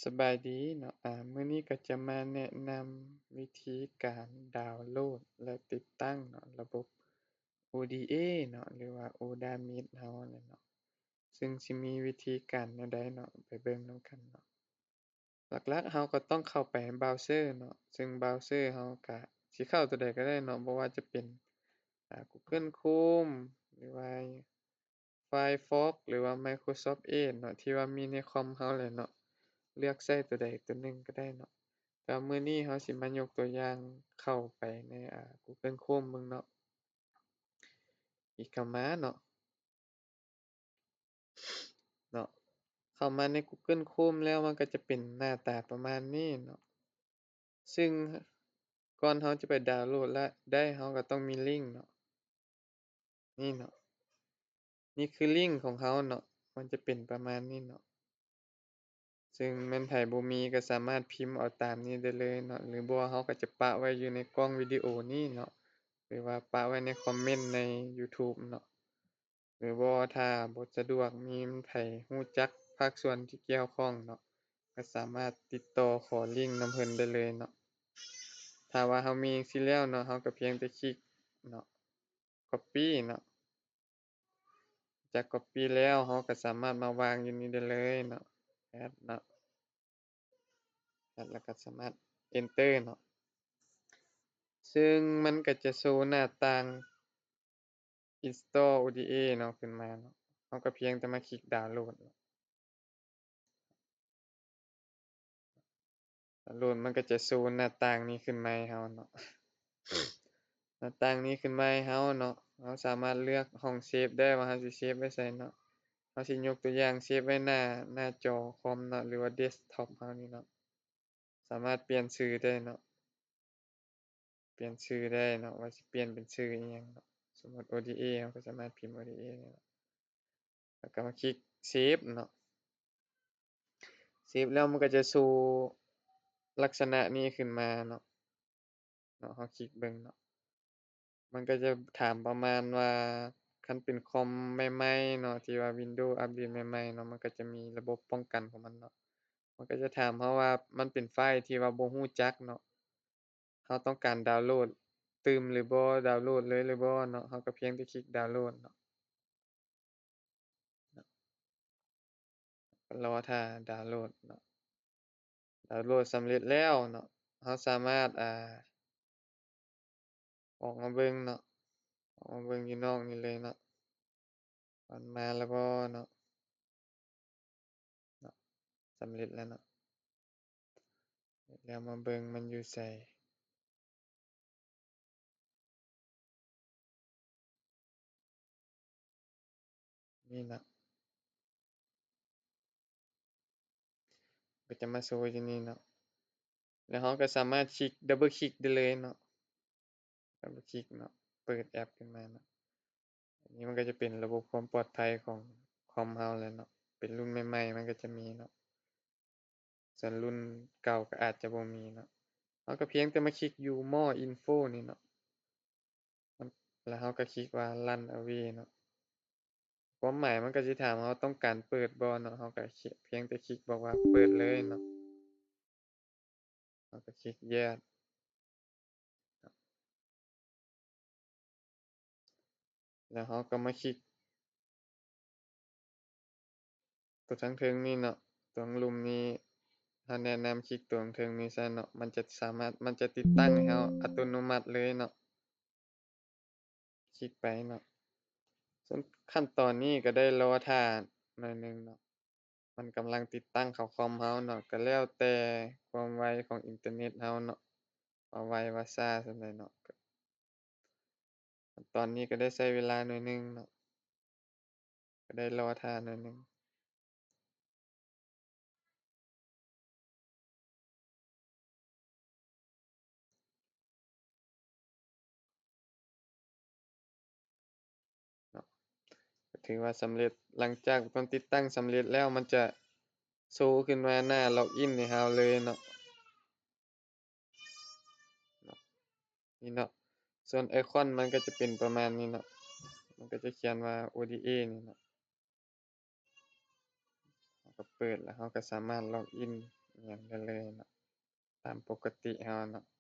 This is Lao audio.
ສະບາຍດີເນາະ ອາ ມື້ນີ້ກໍຈະມາແນະນຳວິທີການດາວໂຫຼດ ແລະ ຕິດຕັ້ງເນາະ ລະບົບ ໂອ ດີ ເອ ເນາະ ຫຼືວ່າ ໂອດາມິດ ເຮົາຫັ້ນແຫຼະເນາະ ຊຶ່ງຊິມີວິທີການແນວໃດເນາະ ໄປເບິ່ງນຳກັນເນາະ. ຫຼັກໆ ເຮົາກໍຕ້ອງເຂົ້າໄປເບົາເຊີເນາະ ຊຶ່ງເບົາເຊີເຮົາກະຊິເຂົ້າຕົວໃດກໍໄດ້ເນາະ ບໍ່ວ່າຈະເປັນ ອາ ກູເກີນໂຄຣມ ຫຼືວ່າ Firefox ຫຼືວ່າ Microsoft Edge ເນາະ ທີ່ວ່າມີໃນຄອມເຮົາແຫຼະເນາະ ເລືອກໃຊ້ຕົວໃດຕົວໜຶ່ງກໍໄດ້ເນາະ. ແຕ່ວ່າມື້ນີ້ເຮົາຊິມາຍົກຕົວຢ່າງເຂົ້າໄປໃນ ອາ ກູເກີນໂຄຣມເບິ່ງເນາະ. ຄລິກເຂົ້າມາເນາະ ເນາະ ເຂົ້າມາໃນກູເກີນໂຄຣມແລ້ວ ມັນກໍຈະເປັນໜ້າຕາປະມານນີ້ເນາະ ຊຶ່ງກ່ອນເຮົາຈະໄປດາວໂຫຼດລະໄດ້ ເຮົາກໍຕ້ອງມີລິ້ງເນາະ ນີ້ເນາະ ນີ້ຄືລິ້ງຂອງເຮົາເນາະ ມັນຈະເປັນປະມານນີ້ເນາະ ຊຶ່ງແມ່ນໃຜບໍ່ມີກໍສາມາດພິມເອົາຕາມນີ້ໄດ້ເລີຍເນາະ ຫຼືບໍ່ເຮົາກໍຈະປະໄວ້ຢູ່ໃນກ້ອງວິດີໂອນີ້ເນາະ ຫຼືວ່າປະໄວ້ໃນຄອມເມັນໃນ YouTube ເນາະ ຫຼືບໍ່ ຖ້າບໍ່ສະດວກ ມີໃຜຮູ້ຈັກພາກສ່ວນທີ່ກ່ຽວຂ້ອງເນາະ ກໍສາມາດຕິດຕໍ່ຂໍລິ້ງນຳເພິ່ນໄດ້ເລີຍເນາະ. ຖ້າວ່າເຮົາມີຈັ່ງຊີ້ແລ້ວເນາະ ເຮົາກໍພຽງແຕ່ຄລິກເນາະ Copy ເນາະ ຈາກ Copy ແລ້ວ ເຮົາກໍສາມາດມາວາງຢູ່ນີ້ໄດ້ເລີຍເນາະ Add ເນາະ Add ແລ້ວກໍສາມາດ Enter ເນາະ ຊຶ່ງມັນກໍຈະໂຊໜ້າຕ່າງ Install ໂອ ດີ ເອ ເນາະ ຂຶ້ນມາເນາະ ເຮົາກໍພຽງແຕ່ມາຄລິກດາວໂຫຼດເນາະ ດາວໂຫຼດມັນກໍຈະໂຊໜ້າຕ່າງນີ້ຂຶ້ນມາໃຫ້ເຮົາເນາະ ໜ້າຕ່າງນີ້ຂຶ້ນມາໃຫ້ເຮົາເນາະ ເຮົາສາມາດເລືອກຫ້ອງເຊບໄດ້ວ່າເຮົາຊິເຊບໄວ້ໃສເນາະ ເຮົາຊິຍົກຕົວຢ່າງເຊບໄວ້ໜ້າ ໜ້າຈໍຄອມເນາະ ຫຼືວ່າ Desktop ເຮົານີ້ເນາະ ສາມາດປ່ຽນຊື່ໄດ້ເນາະ ປ່ຽນຊື່ໄດ້ເນາະ ວ່າຊິປ່ຽນເປັນຊື່ອີ່ຫຍັງເນາະ ສົມມຸດ ໂອ ດີ ເອ ເຮົາກໍສາມາດພິມ ໂອ ດີ ເອ ໄດ້ເນາະ ແລ້ວກໍມາຄລິກ Save ເນາະ Save ແລ້ວມັນກໍຈະໂຊລັກສະນະນີ້ຂຶ້ນມາເນາະ ເນາະ ເຮົາຄລິກເບິ່ງເນາະ ມັນກໍຈະຖາມປະມານວ່າ ຄັນເປັນຄອມໃໝ່ໆເນາະ ທີ່ວ່າ Windows ອັບເດດໃໝ່ໆເນາະ ມັນກໍຈະມີລະບົບປ້ອງກັນຂອງມັນເນາະ ມັນກໍຈະຖາມເຮົາວ່າ ມັນເປັນໄຟລ໌ທີ່ວ່າບໍ່ຮູ້ຈັກເນາະ ເຮົາຕ້ອງການດາວໂຫຼດຕື່ມຫຼືບໍ່ ດາວໂຫຼດເລີຍຫຼືບໍ່ເນາະ ເຮົາກໍພຽງແຕ່ຄລິກດາວໂຫຼດເນາະ ລໍຖ້າດາວໂຫຼດເນາະ ດາວໂຫຼດສຳເລັດແລ້ວເນາະ ເຮົາສາມາດ ອາ ອອກມາເບິ່ງເນາະ ອອກມາເບິ່ງຢູ່ນອກນີ້ເລີຍເນາະ ມັນມາແລ້ວບໍ່ເນາະ ເນາະ ສຳເລັດແລ້ວເນາະ ແລ້ວມາເບິ່ງມັນຢູ່ໃສ ນີ້ເນາະ ກໍຈະມາໂຊຢູ່ນີ້ເນາະ ແລ້ວເຮົາກໍສາມາດຄລິກ double click ໄດ້ເລີຍເນາະ double click ເນາະ ເປີດແອັບຂຶ້ນມາເນາະ ອັນນີ້ມັນກໍຈະເປັນລະບົບຄວາມປອດໄພຂອງຄອມເຮົາແຫຼະເນາະ ເປັນລຸ້ນໃໝ່ໆ ມັນກໍຈະມີເນາະ ສ່ວນລຸ້ນເກົ່າກໍອາດຈະບໍ່ມີເນາະ ເຮົາກໍພຽງແຕ່ມາຄລິກຢູ່ More Info ນີ້ເນາະ ແລ້ວເຮົາກໍຄລິກວ່າ Run Away ເນາະ ຄວາມໝາຍມັນກໍຊິຖາມເຮົາຕ້ອງການເປີດບໍ່ເນາະ ເຮົາກໍພຽງແຕ່ຄລິກບອກວ່າເປີດເລີຍເນາະ ເຮົາກໍຄລິກ Yes ແລ້ວເຮົາກໍມາຄລິກຕົວທາງເທິງນີ້ເນາະ ຕົວລຸ່ມນີ້ ເຮົາແນະນຳຄລິກຕົວເທິງນີ້ຊະເນາະ ມັນຈະສາມາດ ມັນຈະຕິດຕັ້ງໃຫ້ເຮົາອັດຕະໂນມັດເລີຍເນາະ ຄລິກໄປເນາະ ສ່ວນຂັ້ນຕອນນີ້ກໍໄດ້ລໍຖ້າໜ້ອຍໜຶ່ງເນາະ ມັນກຳລັງຕິດຕັ້ງເຂົ້າຄອມເຮົາເນາະ ກໍແລ້ວແຕ່ຄວາມໄວຂອງອິນເຕີເນັດເຮົາເນາະ ວ່າໄວວ່າຊ້າສ່ຳໃດເນາະ ຕອນນີ້ກໍໄດ້ໃຊ້ເວລາໜ້ອຍໜຶ່ງເນາະ ກໍໄດ້ລໍຖ້າໜ້ອຍໜຶ່ງເນາະ ກໍຖືວ່າສຳເລັດ ຫຼັງຈາກມັນຕິດຕັ້ງສຳເລັດແລ້ວ ມັນຈະໂຊຂຶ້ນມາໜ້າລັອກອິນໃຫ້ເຮົາເລີຍເນາະ. ເນາະ ນີ້ເນາະ ສ່ວນໄອຄອນມັນກໍຈະເປັນປະມານນີ້ເນາະ ມັນກໍຈະຂຽນວ່າ ໂອ ດີ ເອ ນີ້ເນາະ ເຮົາກໍເປີດ ແລ້ວເຮົາກໍສາມາດລັອກອິນ ອີ່ຫຍັງໄດ້ເລີຍເນາະ ຕາມປົກກະຕິເຮົາເນາະ.